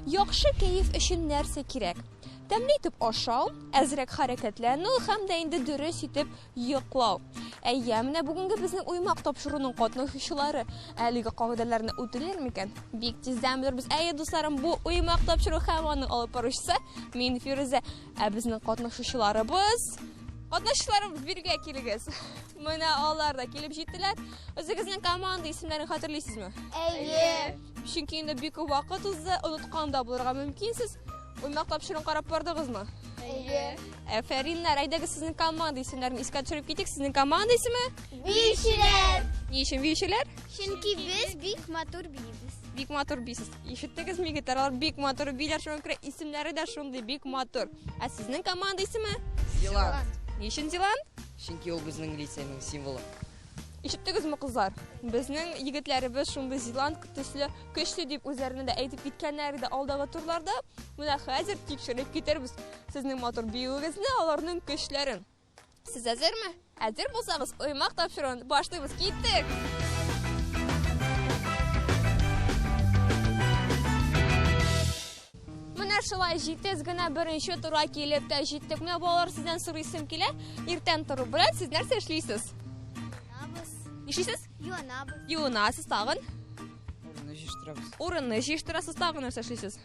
Яхшы кәеф өчен нәрсә кирәк? Тәмле итеп ашау, әзрәк хәрәкәтләнү һәм дә инде дөрес итеп йоклау. Әйе, менә бүгенге безнең уймак тапшыруның катнашучылары әлеге кагыйдәләрне үтиләр микән? Бик тиздән белербез. Әйе, дусларым, бу уймак тапшыру һәм аның алып баручысы мин Фирүзә. Ә безнең катнашучыларыбыз Катнашучыларыбыз биргә килегез. Менә алар да килеп җиттеләр. Үзегезнең команда исемнәрен хәтерлисезме? Әйе. Чөнки инде бик күп вакыт узды, оныткан да булырга мөмкинсез. Уймак тапшыруын карап бардыгызмы? Әйе. Әфәриннәр, әйдәгез сезнең команда исемнәрен искә төшереп китик. Сезнең команда исеме? Биючеләр. Ни өчен биючеләр? Чөнки без бик матур биибез. Бик матур бисез. Ишеттегезме, егетләр? Алар бик матур биләр, шуңа күрә исемнәре дә шундый бик матур. Ә сезнең команда исеме? Зилант. Ни өчен Зилант? Чөнки ул безнең лицейның символы. Ишеттегезме, кызлар? Безнең егетләребез шундый Зилант төсле көчле дип үзләренә дә әйтеп киткәннәр иде алдагы турларда. Менә хәзер тикшереп китербез сезнең матур биюегезне, аларның көчләрен. Сез әзерме? Әзер булсагыз, уймак тапшыруын башлыйбыз. Киттек! Менә шулай җитез генә беренче турга килеп тә җиттек. Менә балалар сездән сорыйсым килә. Иртән тору белән сез нәрсә эшлисез? Юынабыз. Нишлисез? Юынабыз. Юынасыз тагын. Урынны җыештырабыз. Урынны җыештырасыз тагын нәрсә эшлисез?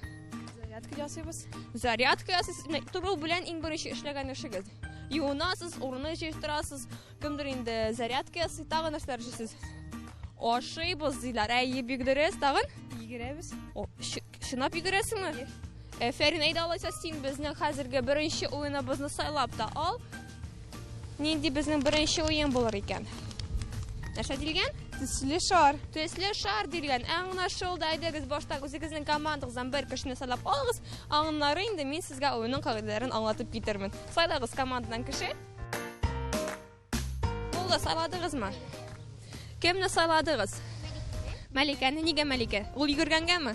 Зарядка ясыйбыз. Зарядка ясыйсыз. Менә тору белән иң беренче эшләгән эшегез. Юынасыз, урынны җыештырасыз, кемдер инде зарядка ясый, тагын нәрсәләр эшлисез? Ашыйбыз диләр. Әйе, бик дөрес. Тагын? Йөгерәбез. О, чынлап йөгерәсеңме? Әфәрин, әйдә алайса син безнең хәзерге беренче уеныбызны сайлап та ал. Нинди безнең беренче уен булыр икән? Нәрсә дилгән? Төсле шар. Төсле шар дилгән. Аңлашылды. Әйдәгез башта үзегезнең командагыздан бер кешене сайлап алыгыз. Аннары инде мин сезгә уенның кагыйдәләрен аңлатып китермен. Сайлагыз командадан кеше. Булды, сайладыгызмы? Кемне сайладыгыз? Мәликәне. Нигә Мәликә? Ул йөгергәнгәме?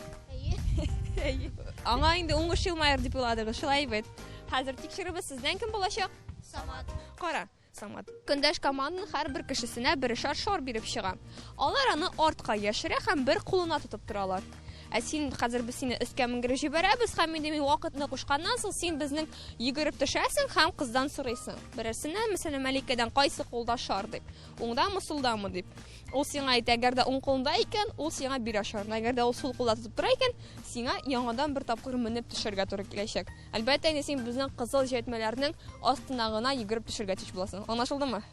Әйе. Аңа инде уңыш елмаер дип уйладыгыз, шулай бит. Хәзер тикшеребез, сездән кем булачак? Самат. Кара, Самат. Көндәш команданың һәрбер кешесенә берешәр шар биреп чыга. Алар аны артка яшерә һәм бер кулына тотып торалар. Ә син хәзер без сине өскә менгереп җибәрәбез һәм инде мин вакытны кушканнан соң син безнең йөгереп төшәсең һәм кыздан сорыйсың. Берәрсеннән, мәсәлән, Мәликәдән кайсы кулда шар дип. Уңдамы, сулдамы дип. Ул сиңа әйтә, әгәр дә уң кулында икән, ул сиңа бирә шарны. Әгәр дә ул сул кулда тотып тора икән, сиңа яңадан бер тапкыр менеп төшәргә туры киләчәк. Әлбәттә, инде син безнең кызыл җәтмәләрнең астына гына йөгереп төшергә тиеш буласың. Аңлашылдымы?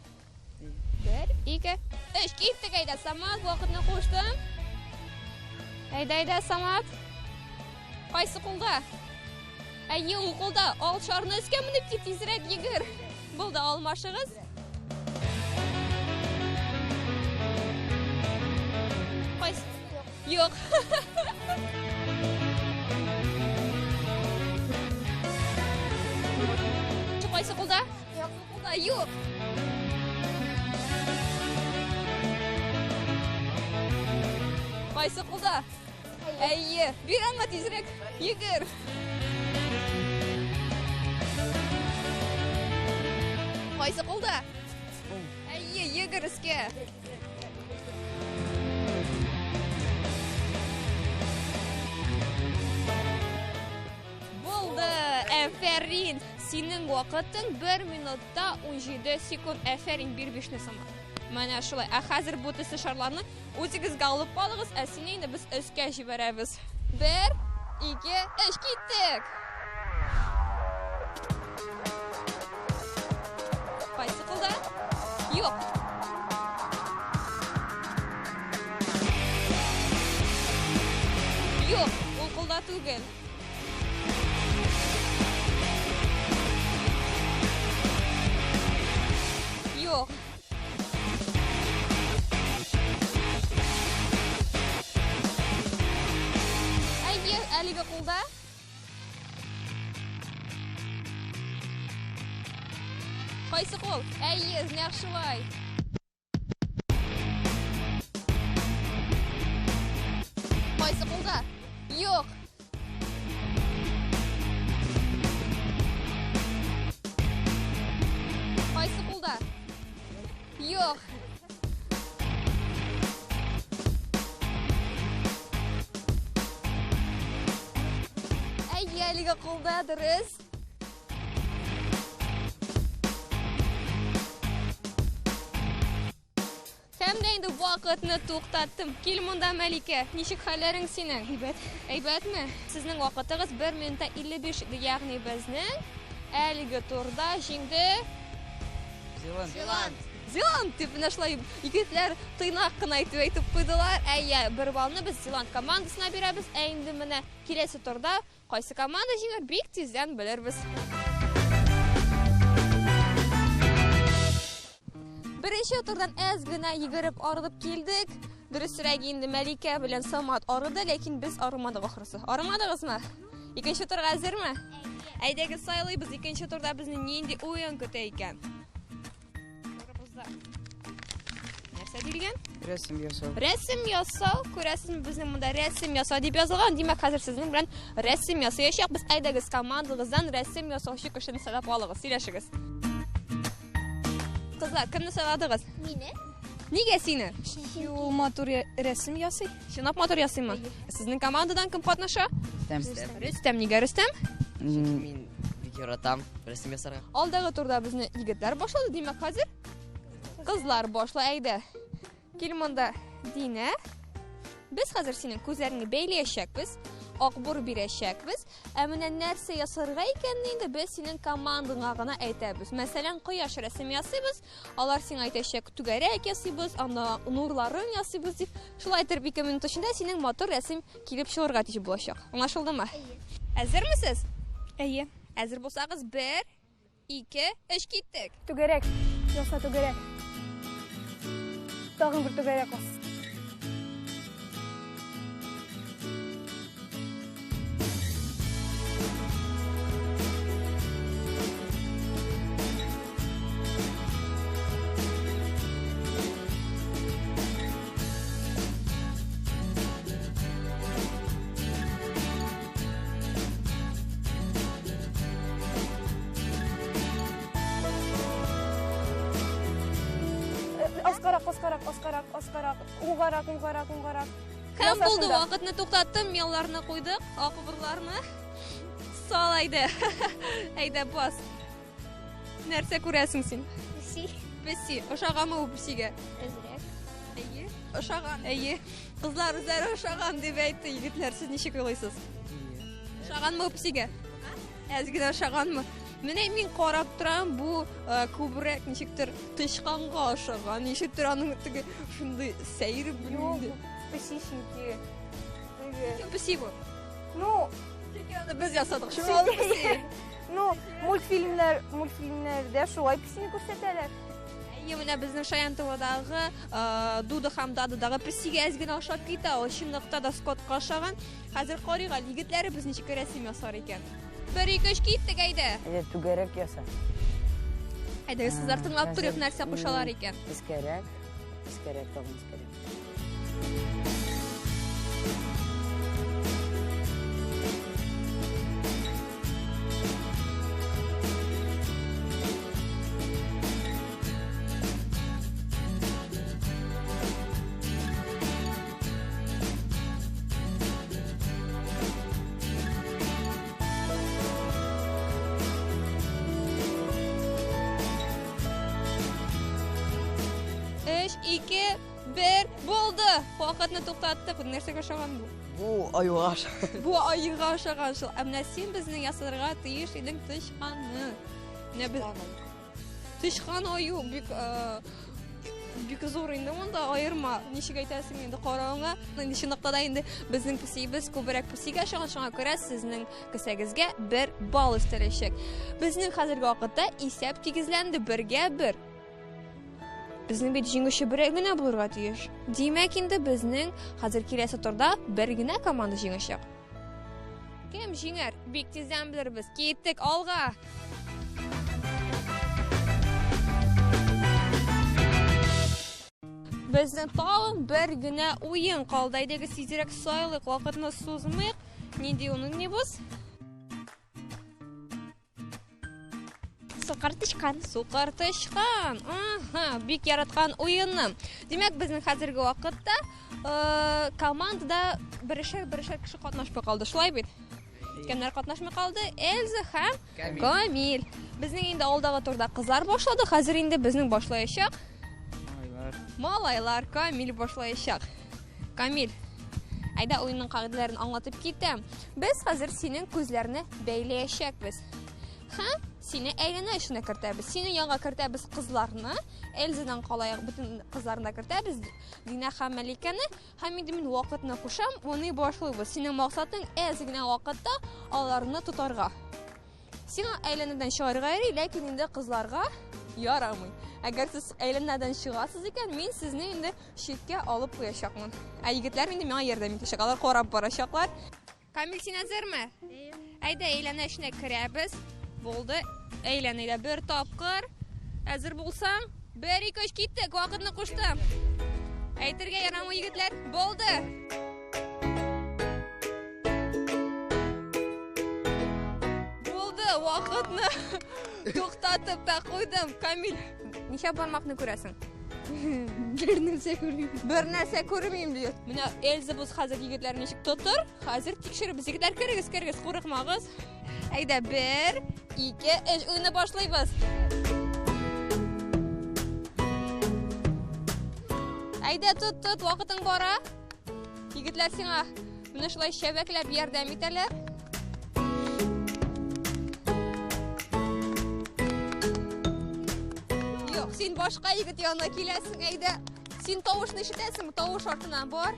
Бер, ике, өч. Киттек, әйдә, Самат, вакытны куштым. Әйдә, әйдә, Самат. Кайсы кулда? Әйе, ул кулда. Ал шарны өскә менеп кит, тизрәк йөгер. Булды, алмашыгыз. Кайсы? Юк. Кайсы кулда? Юк. Кулда юк. Кайсы кулда? Әйе. Бир аңа тизрәк. Йөгер. Кайсы кулда? Әйе, йөгер өскә. Булды. Әфәрин. Синең вакытың 1 минутта 17 секунд. Әфәрин, бир бишне сама. Менә шулай. Ә хәзер бу төсле шарларны үзегезгә алып калыгыз, ә сине инде без өскә җибәрәбез. 1, 2, 3, киттек! Кайсы кулда? Юк. Юк, ул кулда түгел. Юк. Әйе, әлеге кулда. Кайсы кул? Әйе, нәкъ шулай. Кайсы кулда? Юк. Кайсы кулда? Юк. Әйе, әлеге кулда дөрес. Һәм дә инде вакытны туктаттым. Кил монда, Мәликә. Ничек хәлләрең синең? Әйбәт. Әйбәтме? Сезнең вакытыгыз 1 минутта 55 иде, ягъни безнең әлеге турда җиңде Зилант. Зилант. Зилант дип менә шулай егетләр тыйнак кына итеп әйтеп куйдылар. Әйе, бер баллны без Зилант командасына бирәбез. Ә инде менә киләсе турда кайсы команда җиңәр, бик тиздән белербез. Беренче турдан әз генә йөгереп арылып килдек. Дөресрәге инде Мәликә белән Самат арыды, ләкин без арымадык ахрысы. Арымадыгызмы? Икенче турга әзерме? Әйдәгез сайлыйбыз, икенче турда безне нинди уен көтә икән? Турыбызда нәрсә диелгән? Рәсем ясау. Рәсем ясау, күрәсезме, безнең монда рәсем ясау дип язылган. Димәк, хәзер сезнең белән рәсем ясаячакбыз. Әйдәгез, командагыздан рәсем ясаучы кешене сайлап алыгыз, сөйләшегез. Кызлар, кемне сайладыгыз? Мине. Нигә сине? Чөнки ул матур рәсем ясый. Чынлап матур ясыймы? Сезнең командадан кем катнаша? Рөстәм. Рөстәм, нигә Рөстәм? Чөнки мин бик яратам рәсем ясарга. Алдагы турда безне егетләр башлады, димәк, хәзер кызлар башлый. Әйдә. Кил монда, Динә. Без хәзер синең күзләреңне бәйләячәкбез, акбур бирәчәкбез. Ә менә нәрсә ясарга икәнен инде без синең командаңа гына әйтәбез. Мәсәлән, кояш рәсеме ясыйбыз, алар сиңа әйтәчәк, түгәрәк ясыйбыз, анда нурларын ясыйбыз дип. Шулай итеп, 2 минут эчендә синең матур рәсем килеп чыгарга тиеш булачак. Аңлашылдымы? Әзермесез? Әйе. Әзер булсагыз, 1, 2, 3 киттек. Түгәрәк. Яса түгәрәк. Тагын бер түгәрәк бас. Аскарак, аскарак, аскарак, аскарак, уңгарак, уңгарак, уңгарак. Һәм Яса булды, шунда. вакытны туктаттым, мелларны куйдык, акбурларны. Сал әйдә. Әйдә, бас. Нәрсә күрәсең син? Песи. Песи. Ошаганмы бу песигә? Әзрәк. Әйе. Ошаган. Әйе. Кызлар үзләре ошаган дип әйтте. Егетләр, сез ничек уйлыйсыз? Ошаганмы бу песигә? Әз генә ошаганмы? Менә мин карап торам, бу күбрәк ничектер тычканга ошаган, ничектер аның теге шундый сәер Юк, белмим. песи чөнки. Теге. Кем песи бу? Ну, Чөнки аны без ясадык. Шуңа ул песи. ну, мультфильмнәр, мультфильмнәрдә шулай песине күрсәтәләр. Әйе, менә безнең Шаян ТВдагы Дуда һәм Дададагы песигә әз генә ошап китә. Ул чынлыкта да Скоттка ошаган. Хәзер карыйк әле, егетләребез ничек рәсем ясар икән. 1 2 3 киттек, әйдә. Әйдә, түгәрәк яса. Әйдәгез, сезләр тыңлап торыйк, нәрсә кушалар икән. Искәрәк, искәрәк, тагын искәрәк. Өч, ике, бер, булды. Вакытны туктаттык. Нәрсәгә ошаган бу? Бу аюга ошаган. Бу аюга ошаган шул. Ә менә син безнең ясарга тиеш идең тычканны. Менә без тычкан аю бик бик зур инде монда аерма. Ничек әйтәсең инде каравыңа. Инде чынлыкта да инде безнең песибез күбрәк песигә ошаган, шуңа күрә сезнең кесәгезгә бер балл өстәләчәк. Безнең хәзерге вакытта исәп тигезләнде бергә бер. Безнең бит җиңүче бер генә булырга тиеш. Димәк, инде безнең хәзер киләсе турда бер генә команда җиңәчәк. Кем җиңәр? Бик тиздән белербез. Киттек алга. Безнең тагын бер генә уен калды. Әйдәгез тизрәк сайлыйк, вакытны сузмыйк. Нинди уен уйныйбыз? Сукыр тычкан. Сукыр тычкан. Ага, бик яраткан уеным. Димәк, безнең хәзерге вакытта э, командада берешәр-берешәр кеше катнашмый калды. Шулай бит? Кемнәр катнашмый калды? Эльза һәм Камил. Камил. Безнең инде алдагы турда кызлар башлады, хәзер инде безнең башлаячак Малайлар. малайлар. Камил башлаячак. Камил, әйдә уенның кагыйдәләрен аңлатып китәм. Без хәзер синең күзләрне бәйләячәкбез. Һәм сине әйләнә эченә кертәбез. Синең янга кертәбез кызларны, Эльзадан калаяк бөтен кызларны да кертәбез, Динә һәм Мәликәне. Һәм инде мин вакытны кушам, уйный башлыйбыз. Синең максатың әз генә вакытта аларны тотарга. Сиңа әйләнәдән чыгарга ярый, ләкин инде кызларга ярамый. Әгәр сез әйләнәдән чыгасыз икән, мин сезне инде читкә алып куячакмын. Ә егетләр инде миңа ярдәм итәчәк, алар карап барачаклар. Камил, син әзерме? Әйдә, әйләнә эченә керәбез. Булды. Әйлән, әйдә, бер тапкыр. Әзер булсаң, 1 2 3 киттек, вакытны куштым. Әйтергә ярамый, егетләр. Булды. Булды, вакытны туктатып та куйдым. Камил, ничә бармакны күрәсең? Бер нәрсә күрмим. Бер нәрсә күрмим ди. Менә Эльза быз хәзер егетләр ничек тотыр? Хәзер тикшеребез. Егетләр, керегез, керегез, курыкмагыз. Әйдә, 1, 2, 3, уйны башлыйбыз. Әйдә, тот, тот, вакытың бара. Егетләр сиңа менә шулай чәбәкләп ярдәм итәләр. Юк, син башка егет янына киләсең, әйдә. Син тавышны ишетәсеңме? Тавыш артыннан бар.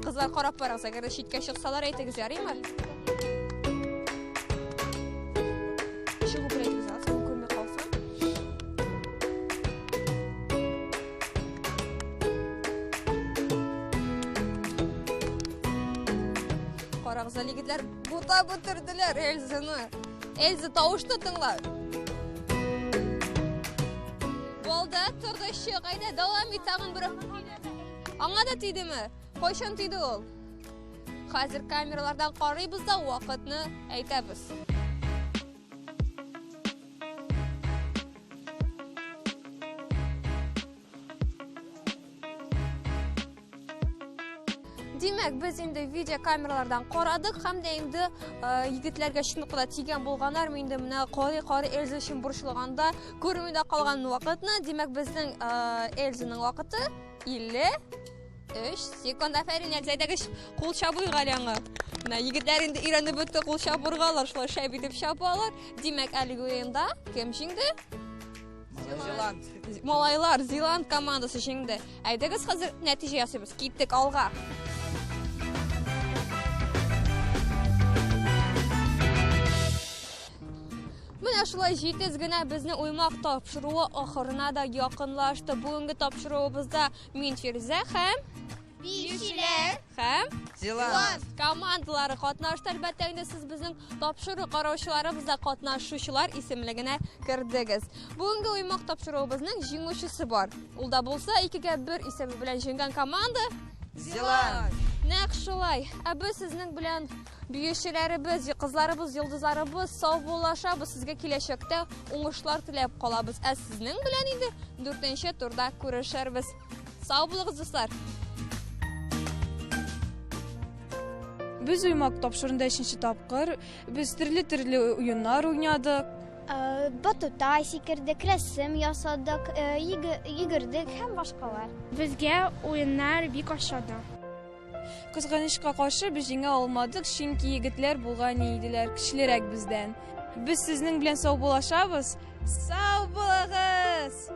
Кызлар карап барыгыз, әгәр дә читкә чыксалар, әйтегез, ярыймы? Чыгып әйтегез, аз күрми калсын. Карагыз әле, егетләр, бутап бетерделәр Эльзаны. Эльза, тавышны тыңла. Булды, торды, чык, әйдә, дәвам ит тагын бер. Аңа да тидеме? Кайчан тиде ул? Хәзер камералардан карыйбыз да вакытны әйтәбез. Димәк, без инде видеокамералардан карадык һәм дә инде егетләргә чынлыкта да тигән булганнар. Мин инде менә карый-карый Эльза өчен борчылганда күрми дә калган вакытны. Димәк, безнең Эльзаның вакыты 53 секунд. Афәрин, Эльза, әйдәгез кул чабыйк әле аңа. Менә егетләр инде өйрәнеп бетте кул чабырга, алар шулай шәп итеп чабалар. Димәк, әлеге уенда кем җиңде? Зилант. Малайлар, Зилант командасы җиңде. Әйдәгез хәзер нәтиҗә ясыйбыз. Киттек алга. Менә шулай җитез генә безнең уймак тапшыруы ахырына да якынлашты. Бүгенге тапшыруыбызда мин Фирзә һәм Биючеләр. һәм Зилант. командалары катнашты. Әлбәттә, инде сез безнең тапшыру караучыларыбыз да катнашучылар исемлегенә кердегез. Бүгенге уймак тапшыруыбызның җиңүчесе бар. Ул да булса 2-1 исәбе белән җиңгән команда Зилант. Нәкъ шулай. Ә без сезнең белән биючеләребез, кызларыбыз, йолдызларыбыз саубуллашабыз. Сезгә киләчәктә уңышлар теләп калабыз. Ә сезнең белән инде 4нче турда күрешербез. Сау булыгыз, дуслар. Без уймак тапшырында 3нче тапкыр. Без төрле-төрле уеннар уйнадык. Батутта сикердек, рәсем ясадык, йөгердек һәм башкалар. Безгә уеннар бик ошады. Кызганычка каршы без җиңә алмадык, чөнки егетләр булган иделәр, көчлерәк бездән. Без сезнең белән саубуллашабыз. Сау булыгыз!